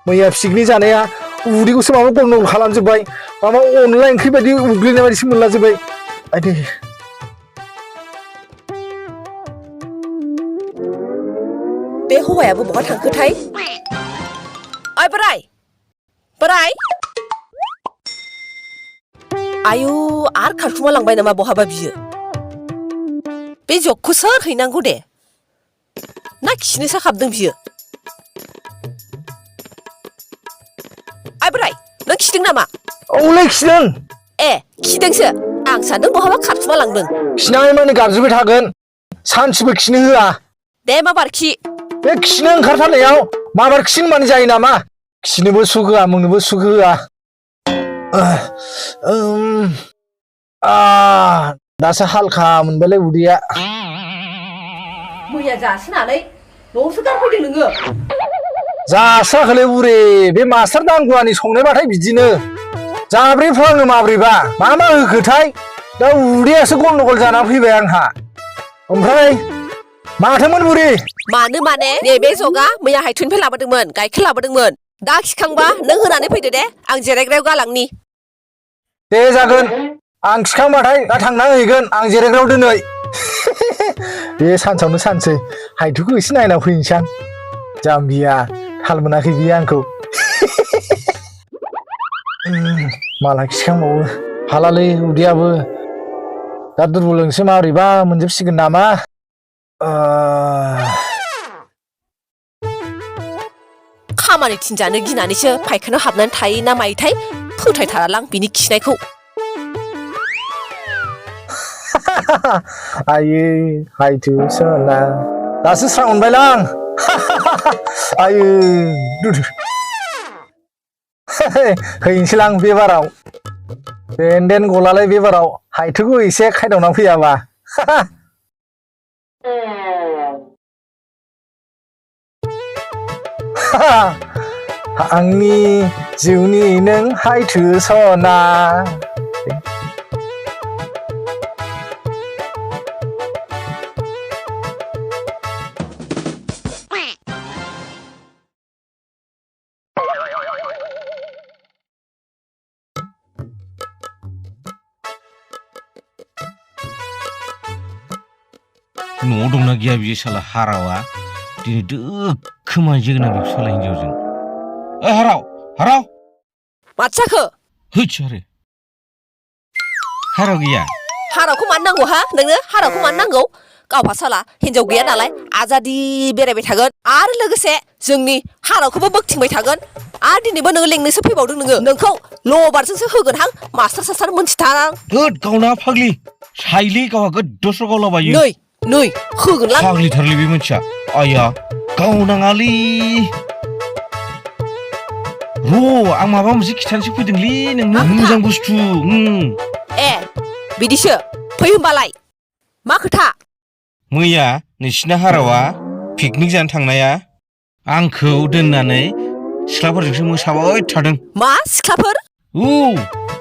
मैया पिकनिक जानाया उदैखौसो माबा गन्डगोल खालामजोब्बाय माबा अनला ओंख्रि बायदि उग्लिनाय बायदिसो मोनलाजोब्बाय आयदै बे हौवायाबो बहा थांखोथाय ओइ बोराय बोराय आयु आर खारखुमा लांबाय नामा बहाबा बियो बे जगखौ सोर हैनांगौ दे ना खिनोसो हाबदों बियो ओइ बोराय नों खिदों नामा औलै खिदों ए खिदोंसो आं सानदों बहाबा खारखुमा लांदों खिनाय माने गाबज्रिबाय थागोन सानसेबो खिनो होआ दे माबार खि बे खिनो ओंखारथारनायाव माबार खिनो माने जायो नामा खिनोबो सुख होआ मोननोबो सुख होआ दासो हालखा मोनबायलै उदैया मैया जासिनानै न'आवसो गारफैदों नोङो जासाखोलै बुरि बे मास्टार दांगुवानि संनायबाथाय बिदिनो जाब्रै फोलाङो माब्रैबा मा होखोथाय दा उदैयासो गन्डगोल जानानै फैबाय आंहा ओमफ्राय माथोमोन बुरि मानो माने नैबे जगा मैया हायथुनिफ्राय लाबोदोंमोन गाइखेर लाबोदोंमोन दा खिखांबा नों होनानै फैदो दे आं जिरायग्रायाव गालांनि दे जागोन आं खिखांबाथाय दा थांना हैगोन आं जिरायग्रायाव दोनै बे सानसेयावनो सानसै हायथुखौ एसे नायना फैनोसै आं जाम्बिया थाल मोनाखै बियो आंखौ माला खिखांबावो हालालै उदैयाबो दा दुरबलजोंसो माबोरैबा मोनजोबसिगोन नामा खामानि थिनजानो गिनानैसो फायखानायाव हाबनानै थायो ना मायोथाय फोथायथारालां बिनि खिनायखौ आयै हायथु सना दासो स्रां मोनबायलां आयै हैनोसैलां बे बाराव देन गलालाय बे बाराव हायथुखौ एसे खायदावना फैयाबा आंनि जिउनि नों हायथु सना न'आव दंना गैया बियो साला हारावा दिनै दोखोमा जोगोना बेखौ साला हिनजावजों ओइ हाराव माथो जाखो होथस आरो हाराव गैया हारावखौ मानो नांगौ हा नोंनो हारावखौ मानो नांगौ गावहा साला हिनजाव गैया नालाय आजादि बेरायबाय थागोन आरो लोगोसे जोंनि हारावखौबो बोगथिंबाय थागोन आरो दिनैबो नोङो लेंनोसो फैबावदों नोंखौ लबारजोंसो होगोनहां मास्टार सास्टार मोनथिथारां होद गावना फाग्लि साइलि गावहा गोदोस्र' गावलाबायो नै होगोनलां फाग्लिथारलै बे मानसिया आया गावनाङालै आं माबा मोनसे खिथानोसो फैदोंलै नोंनो मोजां बुस्थु ए बिदिसो फै होमबालाय मा खोथा मैया नोंसिना हारावा पिकनिक जानो थांनाया आंखौ दोननानै सिख्लाफोरजोंसो मोसाबाय थादों मा सिख्लाफोर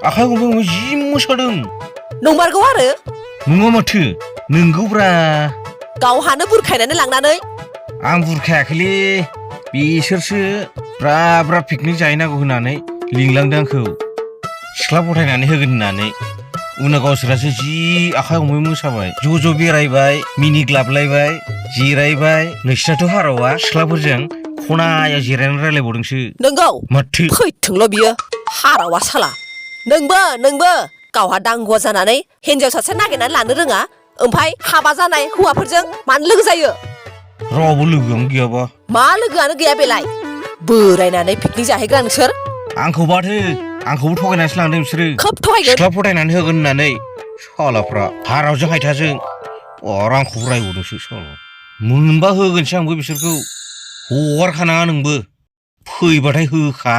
आखाइ हमो जि मोसादों नंमारगौ आरो नङा माथो नंगौब्रा गावहानो बुरखायनानै लांनानै आं बुरखायाखैलै बिसोरसो ब्रा पिकनिक जाहैनांगौ होननानै लिंलांदों आंखौ सिख्ला फथायनानै होगोन होननानै उनाव गावसोरासो जि आखाइ हमै मोसाबाय ज' बेरायबाय मिनिग्लाबलायबाय जिरायबाय नोंसिनाथ' हारावा सिख्लाफोरजों खनायाव जिरायनानै रायलायबावदोंसो नंगौ माथो फैथोंल' बियो हारावा साला नोंबो गावहा दांगुवा जानानै हिनजाव सासे नागिरनानै लानो रोङा ओमफ्राय हाबा जानाय हौवाफोरजों मानो लोगो जायो रावबो लोगोआनो गैयाबा मा लोगोआनो गैया बेलाय बोरायनानै पिकनिक जाहैग्रा नोंसोर आंखौ बाथो आंखौबो थगायनानैसो लांदों बिसोरो खोब थगायगोन सिख्ला फथायनानै होगोन होननानै सालाफ्रा हारावजों हायथाजों आरो आंखौ रायबावदोंसो साला मोनबा होगोनसो आंबो बिसोरखौ हगारखानाङा नोंबो फैबाथाय होखा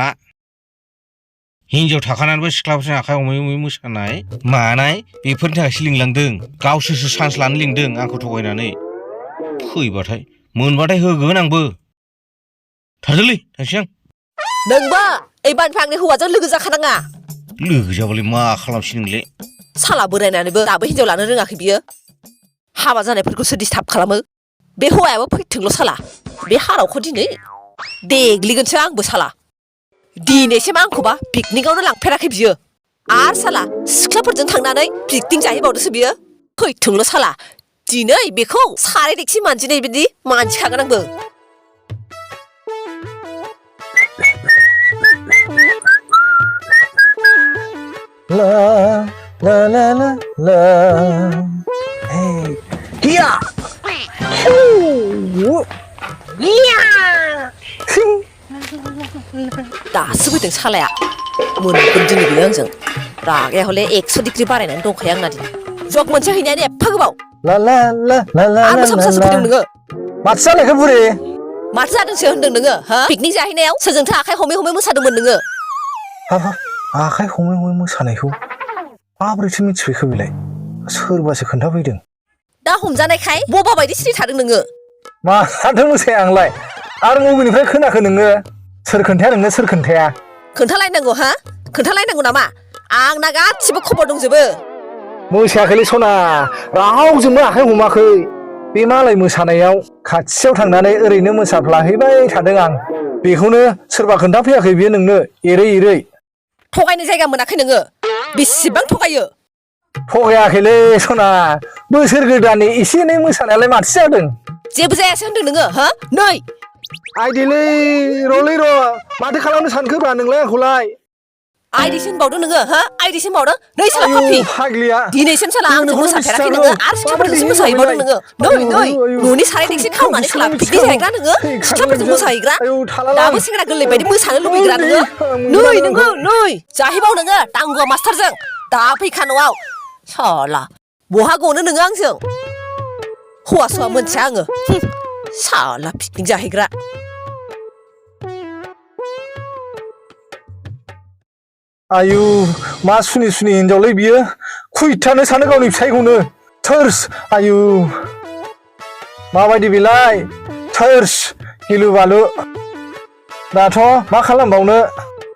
हिनजाव थाखानानैबो सिख्लाफोरजों आखाइ हमै मोसानाय मानाय बेफोरनि थाखायसो लिंलांदों गावसोरसो चान्स लानो लिंदों आंखौ थगायनानै फैबाथाय मोनबाथाय होगोन आंबो थारजोलै थांसै आं नोंबा एबारनिफ्राय आंनि हौवाजों लोगो जाखानाङा लोगो जाबालाय मा खालामसै नोंलाय साला बोरायनानैबो दाबो हिनजाव लानो रोङाखै बियो हाबा जानायफोरखौसो डिस्टार्ब खालामो बे हौवायाबो फैथोंल' साला बे हारावखौ दिनै देग्लिगोनसो आंबो साला दिनैसिम आंखौबा पिकनिकआवनो लांफेराखै बियो आर साला सिख्लाफोरजों थांनानै पिकनिक जाहैबावदोंसो बियो फैथोंल' साला दिनै बेखौ साराय देखसि मानजिनाय बायदि मानजिखागोन आंबो La la la la la. Hey, hiya. दासो फैदों सालाया मोनगोन दिनै बियो आंजों रागाया हले 100 डिग्री बारायनानै दंखायो आंना दिनै जग मोनसे हैनायानो एफा गोबाव La la la la la आंबो la सबसासो la. फैदों नोङो माथो जालायखो बुरि? माथो जादोंसो होनदों नोङो हा पिकनिक जाहैनायाव सोरजोंथो आखाइ हमै हमै मोसादोंमोन नोङो हाब आखाइ हमै हमै मोसानायखौ माबोरैथो मिथिफैखो बेलाय? सोरबासो खोन्थाफैदों। दा हमजानायखाय बबा बायदि सिरि थादों नोङो माथो मोसाया आंलाय? आरो बबेनिफ्राय खोनाखो नोङो? सोर खोन्थाया नोंनो सोर खोन्थाया? खोन्थालायनांगौ हा खोन्थालायनांगौ नामा आंना गासिबो खबर दंजोबो मोसायाखैलै सना रावजोंबो आखाइ हमाखै बे मालाय मोसानायाव खाथियाव थांनानै ओरैनो मोसाफ्लाहैबाय थादों आं बेखौनो सोरबा खोन्थाफैयाखै बियो नोंनो एरै एरै थगायनो जायगा मोनाखै नोङो बेसेबां थगायो थगायाखैलै सना बोसोर गोदाननि एसे एनै मोसानायालाय माथो जादों जेबो जायासै होनदों नोङो हा नै आइदिलै रलै र' माथो खालामनो सानखोब्रा नोंलाय आंखौलाय आइदिसो होनबावदों नोङो हा आइदिसो होनबावदों नै साला आयौ फाफि फाग्लिया दिनैसिम साला आंजों गोनोखौनो मोसाफेराखै मिथिथारगौ। नोङो आरो सिख्लाफोरजोंसो मोसाहैबावदों नोङो नै नै न'नि साराय देखसि खावनानै साला पिकनिक जाहैग्रा नोङो सिख्लाफोरजों मोसाहैग्रा दाबो सेंग्रा गोरलै बायदि मोसानो लुबैग्रा नोङो नै नोङो नै जाहैबाव नोङो टांगुवा मास्टारजों दा फैखा न'आव साला बहा गनो नोङो आंजों हौवा सौवा मोनथिया आङो साला पिकनिक जाहैग्रा आयु मा सुनि सुनि हिनजावलै बियो खुइथानो सानो गावनि फिसायखौनो थोर्स आयु माबायदि बेलाय थोर्स गिलु बालु दाथ' मा खालामबावनो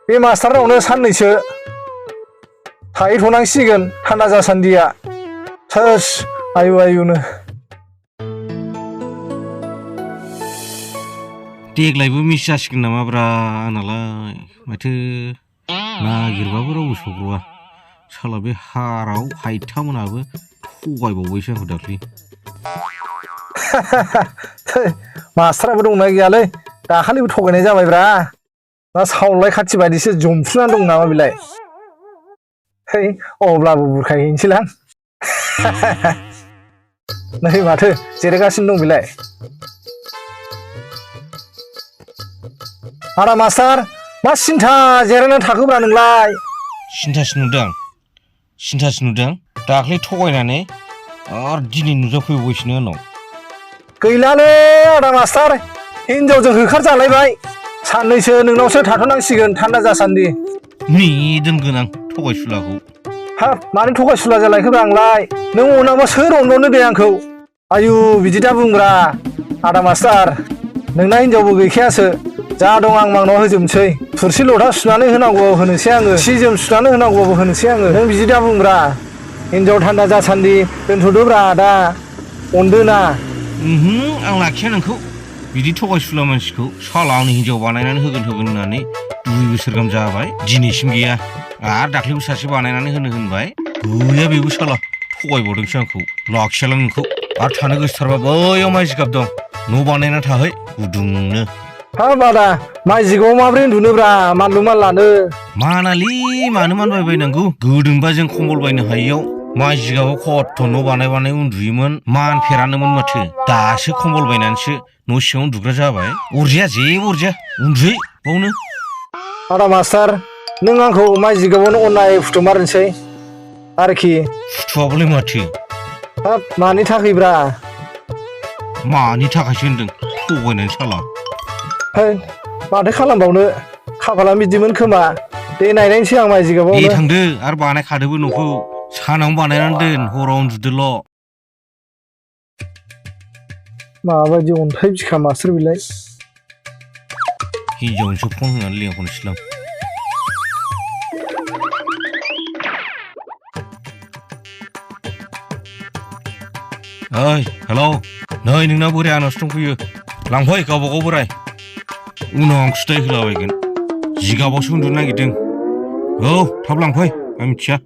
बे मास्टारनावनो साननैसो थाहैथ'नांसिगोन थान्दा जासान्दिया थोर्स आयु आयुनो देग्लायबो मिस जासिगोन नामाब्रा आंनालाय माथो नागिरबाबो रावबो सौग्र'आ साला बे हाराव हायथामोनाबो थगायबावबायसो आंखौ दाख्लै मास्टाराबो दंना गैयालै दाखालिबो थगायनाय जाबायब्रा दा सावलाय खाथि बायदिसो जमफुना दं नामा बेलाय है अब्लाबो बुरखायहैनोसैलां नै माथो जिरायगासिनो दं बेलाय आदा मास्टार मा सिन्था जिरायनानै थाखोब्रा नोंलाय सिन्थासो नुदों दाख्लै थगायनानै आरो दिनै नुजाफैबावगासिनो आंनाव गैलालै आदा मास्टार हिनजावजों होखारजालायबाय साननैसो नोंनावसो थाथ'नांसिगोन थान्दा जासान्दि नेदोनगोन आं थगायसुलाखौ हाब मानो थगायसुला जालायखोब्रा आंलाय नों अनाबा सोर अनबावनो दे आंखौ आयु बिदि दा बुंब्रा आदा मास्टार नोंना हिनजावबो गैखायासो जा दं आं मांनाव होजोबनोसै थुरसि लथा सुनानै होनांगौबाबो होनोसै आङो सि जोम सुनानै होनांगौबाबो होनोसै आङो नों बिदि दा बुंब्रा हिनजाव थान्दा जासान्दि दोनथ'दोब्रा दा अनदो ना आं लाखिया नोंखौ बिदि थगायसुला मानसिखौ साला आंनि हिनजाव बानायनानै होगोन होननानै 2 बोसोर गाहाम जाबाय दिनैसिम गैया आरो दाख्लैबो सासे बानायनानै होनबाय गैया बेबो साला थगायबावदोंसो आंखौ लाखियालां नोंखौ आरो थानो गोसोथारबा बैयाव माइ जिगाब दं न' बानायना थाहै गुदुंनो हाब आदा माइ जिगाबाव माब्रै उन्दुनोब्रा मानलु मानलानो मानालि मानो मानबाय बायनांगौ गोदोंबा जों खम्बल बायनो हायियाव माइ जिगाबाव खथ' न' बानाय उन्दुयोमोन मानफेरानोमोन माथो दासो खम्बल बायनानैसो न' सिङाव उन्दुग्रा जाबाय अरजाया जेबो अरजाया उन्दुयै बावनो आदा मास्टार नों आंखौ माइ जिगाबावनो अननाय फुथुमारनोसै आरोखि फुथुवाबालाय माथो हाब मानि थाखायब्रा मानि थाखायसो होनदों थगायनानै साला है माथो खालामबावनो खाफाला बिदिमोन खोमा दे नायनायसै आं माइ दे जिगाबावनो थांदो आरो बानायखादोबो न'खौ सानावनो बानायनानै दोन हराव उन्दुदोल' माबायदि अन्थाइ बिखा मास्टार बिलाय हिनजावनोसो फन होनानै लेंहरनोसैलां ओइ हेलौ नै नोंना बोराय आनावसो दंफैयो लांफै गावबागाव बोराय उनाव आं सुथाय होलाबायगोन जिगाबावसो उन्दुनो नागिरदों औ थाब लांफै आं मिथिया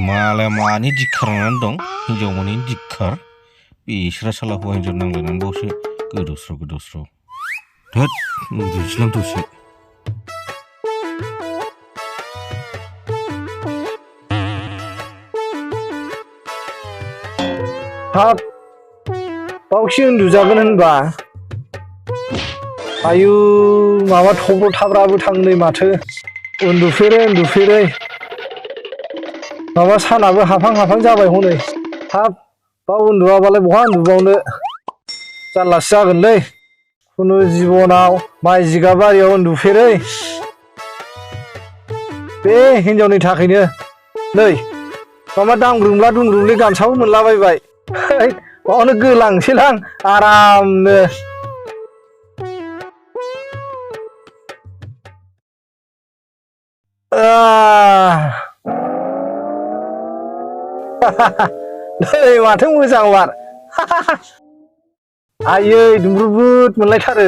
मालाय मानि दिखार नांनानै दं हिनजाव मानि दिखार बिसोरा साला हौवा हिनजाव नांलायनानै बावसो गोदावस्राव धोद उन्दुनोसैलां दसे हाब बावसो उन्दुजागोन होनबा आयु माबा थब्र' थाब्राबो थांनै माथो उन्दुफेरै माबा सानाबो हाबहां जाबाय हनै हाब बाव उन्दुआबालाय बहा उन्दुबावनो जारलासो जागोनलै खुनु जिबनाव माइ जिगाब बारियाव उन्दुफेरै बे हिनजावनि थाखायनो नै माबा दुंग्रुंले गामसाबो मोनलाबायबाय बावनो गोलांसैलां आरामनो नै माथो मोजां बार आयै दुंब्रुद मोनलायथारो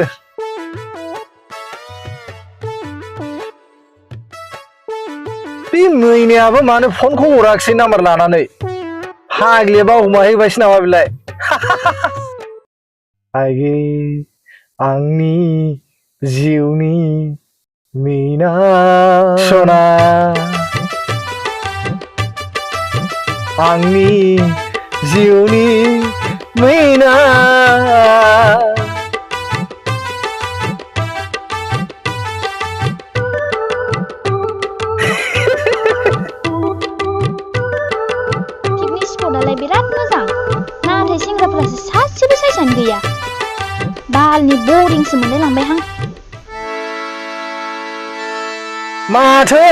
बे मैनायाबो मानो फनखौ हराखिसै नाम्बार लानानै फाग्लिया बावगोमाहैबायसै नामा बेलाय आयै आंनि जिउनि मीना सना आंनि जिउनि मीना पिकनिक स्पटआलाय बिराद मोजां नाथाय सेंग्राफोरासो सासेबो साइसआनो गैया बालनि बरिंसो मोनलायलांबायहां माथो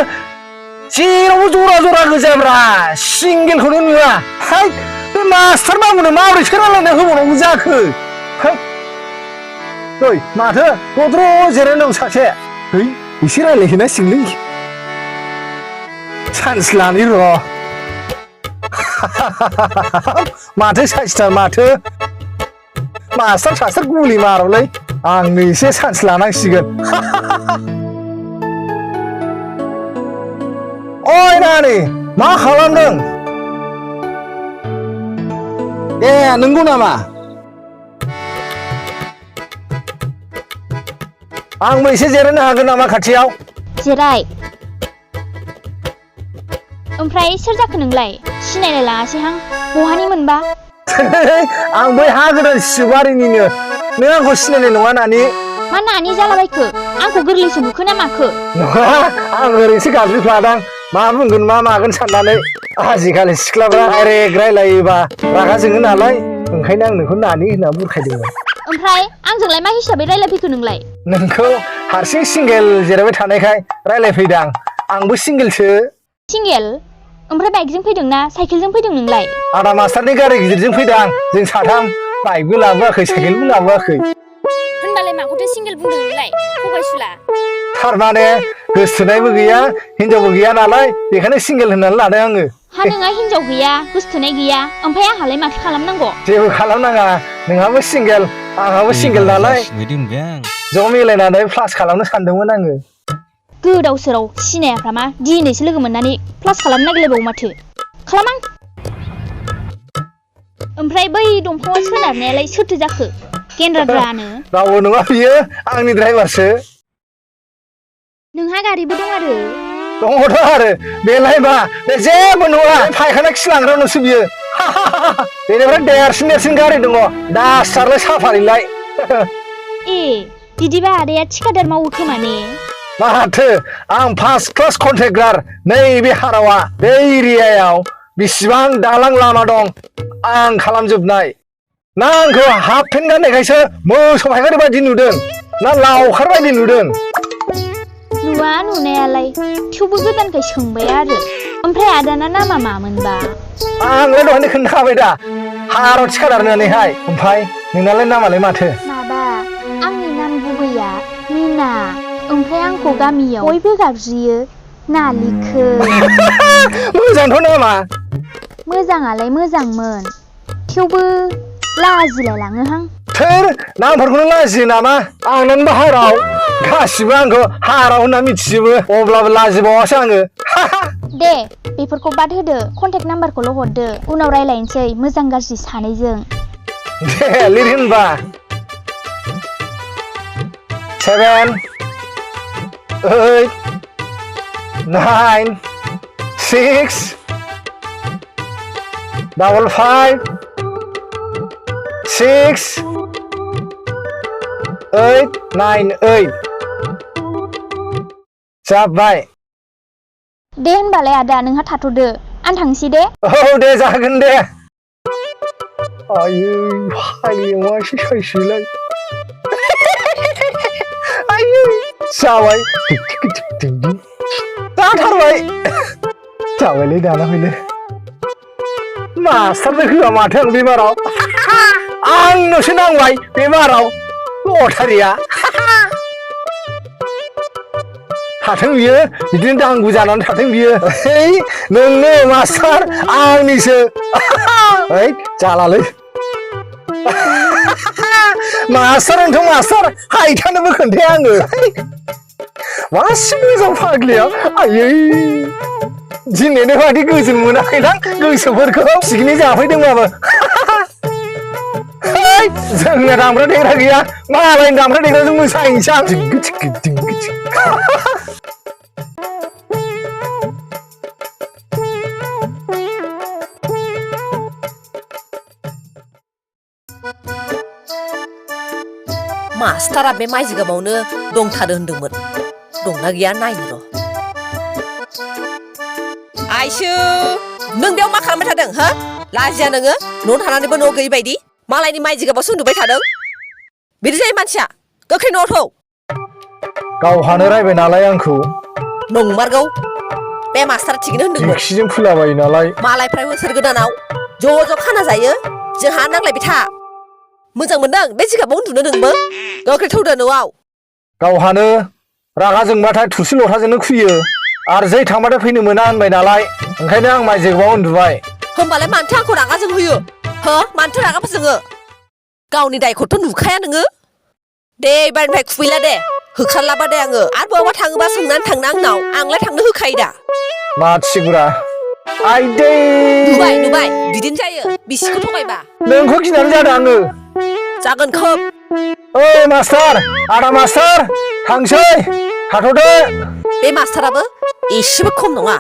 जेरावबो जरा गोजाब्रा सिंगेलखौनो नुवा हाय बे मास्टार मामुनो माबोरै सोरालायना होबावनांगौ जाखो हाय नै माथो दद्र' जिरायना दं सासे है एसे रायलायहैनांसिगोनलै चान्स लानि र' माथो साइसथार माथो मास्टार गुलि मारलै आंनो एसे चान्स लानांसिगोन ओइ नानि मा खालामदों ए नंगौ नामा आंबो एसे जिरायनो हागोन नामा खाथियाव जिराय ओमफ्राय सोर जाखो नोंलाय सिनायलाय लाङासैहां बहानि मोनबा आं बै हा गोदान सिबारिनिनो नों आंखौ सिनायनाय नङा नानि मा नानि जालाबायखो आंखौ गोरलैसो नुखो ना माखो नङा आं ओरैनोसो गाबज्रिफ्लादां मा बुंगोन मा मागोन साननानै आजिखालि सिख्लाफ्रा डाइरेक्ट रायलायोबा रागा जोङो नालाय ओंखायनो आं नोंखौ नानि होनना बुरखायदोंमोन ओमफ्राय आंजोंलाय मा हिसाबै रायलायफैखो नोंलाय नोंखौ हारसिं सिंगेल जिरायबाय थानायखाय रायलायफैदां आंबो सिंगेलसो सिंगेल ओमफ्राय बाइकजों फैदों ना साइकेलजों फैदों नोंलाय आदा मास्टारनि गारि गिदिरजों फैदां जों साथाम बाइकबो लाबोआखै साइकेलबो लाबोआखै होनबालाय माखौथो सिंगेल बुंदों नोंलाय थगायसुला थारमाने गोसथोनायबो गैया हिनजावबो गैया नालाय बेखायनो सिंगेल होननानै लादों आङो हा नोंहा हिनजाव गैया गोसथोनाय गैया ओमफ्राय आंहालाय माथो खालामनांगौ जेबो खालामनाङा नोंहाबो सिंगेल आंहाबो सिंगेल नालाय ज' मिलायनानै प्लास खालामनो सानदोंमोन आङो गोदाव सोराव सिनायाफ्रा मा दिनैसो लोगो मोननानै प्लास खालामनो नागिरलायबावो माथो खालामां ओमफ्राय बै दंफाङाव सोनारनायालाय सोरथो जाखो गेन्द्राद्रानो रावबो नङा बियो आंनि ड्राइभारसो नोंहा गारिबो दं आरो दङथ' आरो बेलाय मा बे जेबो नङा फायखाना खिलांग्रानोसो बियो बेनिफ्राय देरसिन गारि दङ दास्टारलाय साफारिलाय ए बिदिबा आदाया थिखादार मावो खोमा ने माथो आं फार्स्ट क्लास कन्ट्रेक्टर नैबे हारावा बे एरियायाव बेसेबां दालां लामा दं आं खालामजोबनाय ना आंखौ हाफ पेन्ट गाननायखायसो मोसौ फायखारि बायदि नुदों ना लावखार बायदि नुदों नुवा नुनायालाय थेवबो गोदानखाय सोंबाय आरो ओमफ्राय आदाना नामा मामोनबा आंलाय दहायनो खोन्थाखाबाय दा हाराव थिखादार होननानैहाय ओमफ्राय नोंनालाय नामालाय माथो माबा आंनि नाम गुबैया मिना ओमफ्राय आंखौ गामियाव बयबो गाबज्रियो नालिखो मोजांथ' नामा मोजाङालाय मोजांमोन थेवबो लाजिलाय लाङोहां थोर नामफोरखौनो लाजियो नामा आंनानो बाहेराव गासिबो आंखौ हाराव होनना मिथिजोबो अब्लाबो लाजिबावासो आङो दे बेफोरखौ बाद होदो कन्टेक्ट नाम्बारखौल' हरदो उनाव रायलायनोसै मोजां गाज्रि सानैजों दे लिर होनबा 7 8 9 6 5 6 8 9 8 जाबाय दे होनबालाय आदा नोंहा थाथ'दो आं थांसै दे औ दे जागोन दे आयै हालेवासो सायसोलाय आयै जाबाय जाथारबाय जाबायलै दाना फैनो मास्टारनो होआ माथो आं बेमाराव आंनोसो नांबाय बेमाराव लटारिया थाथों बियो बिदिनो दांगु जानानै थाथों बियो नोंनो मास्टार आंनिसो ओइ जालालै मास्टारानोथ' मास्टार हायथानोबो खोन्थाया आङो मासिबो मोजां फाग्लिया आयै दिनैनो बादि गोजोन मोनाखैदां गोसोफोरखौ पिकनिक जाफैदोंबाबो जोंना दामग्रा देग्रा गैया मालायनि दामग्रा देग्राजों मोसाहैनोसै आं दिंगो थिगो दिंगो थिग मास्टारा बे माइ जिगाबावनो दंथारो होनदोंमोन दंना गैया नायनो र' आइसु नों बेयाव मा खालामबाय थादों हो लाजिया नोङो न'आव थानानैबो न' गैयै बायदि मालायनि माइ जिगाबावसो उन्दुबाय थादों बिदि जायो मानसिया गोख्रै न'आव थौ गावहानो रायबाय नालाय आंखौ नंमारगौ बे मास्टारा थिगैनो होनदोंमोन जिखिजों फुलाबायो नालाय मालायफ्राय बोसोर गोदानाव ज' खाना जायो जोंहा नांलायबाय था मोजां मोनदों बे जिगाबाव उन्दुनो नोंबो गोख्रै थौदो न'आव गावहानो रागा जोंबाथाय थुरसि लथाजोंनो खुयो आरो जै थांबाथाय फैनो मोना होनबाय नालाय ओंखायनो आं माइ जिगाबाव उन्दुबाय होमबालाय मानोथो आंखौ रागा जोंहोयो हो मानोथो रागा फोजोङो गावनि दायखौथ' नुखाया नोङो दे एबारनिफ्राय खुबैला दे होखारलाबा दे आङो आरो बहाबा थाङोबा सोंनानै थांनो आंनाव आंलाय थांनो होखायो दा माथिगुरा आइदै नुबाय बिदिनो जायो बिसिखौ थगायबा नोंखौ गिनानै जादों आङो जागोन खोब ओइ मास्टार आदा मास्टार थांसै थाथ'दो बे मास्टाराबो एसेबो खम नङा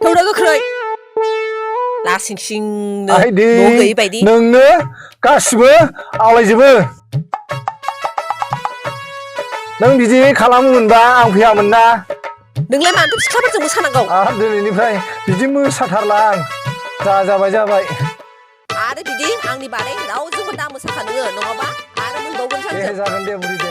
थौदो गोख्रै लासिंसिंनो आइदै न' गैयै बायदि नोंनो गासिबो आवलायजोबो नों बिदि खालामोमोनबा आं फैयामोन ना नोंलाय मानोथो सिख्लाफोरजों मोसानांगौ आरो दिनैनिफ्राय बिदि मोसाथारला आं जाबाय आरो बिदि आंनि बादै रावजोंबो दा मोसाखा नोङो नङाबा आरो मोनबावगोन दे सानजों जागोन दे बुरि दे